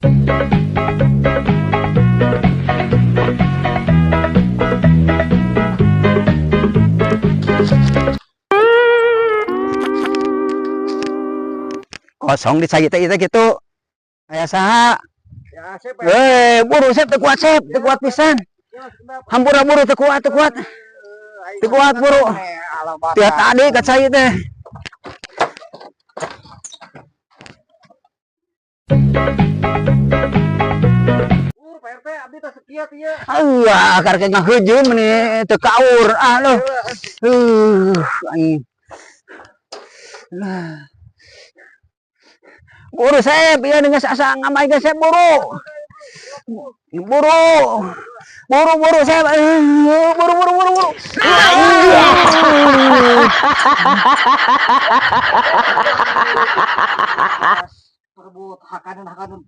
Kosong di cai teh ieu teh kitu. Aya saha? Ya, Asep. Eh, buru, Sep, teu kuat, Sep, teu kuat pisan. Hampura, buru, teu kuat, teu kuat. Teu kuat, buru. Tiap tadi ka cai teh. Buru, Pak RT, abdi teh sekiat ieu. Wah, karek ngaheujeuh meni teu kaur. Ah, loh. Aing. Lah. Buru, Sep, ieu geus asa ngamai ge, Sep, buru. Buru. Buru, buru, Sep. Buru, buru, buru, buru. Perebut hakanan-hakanan.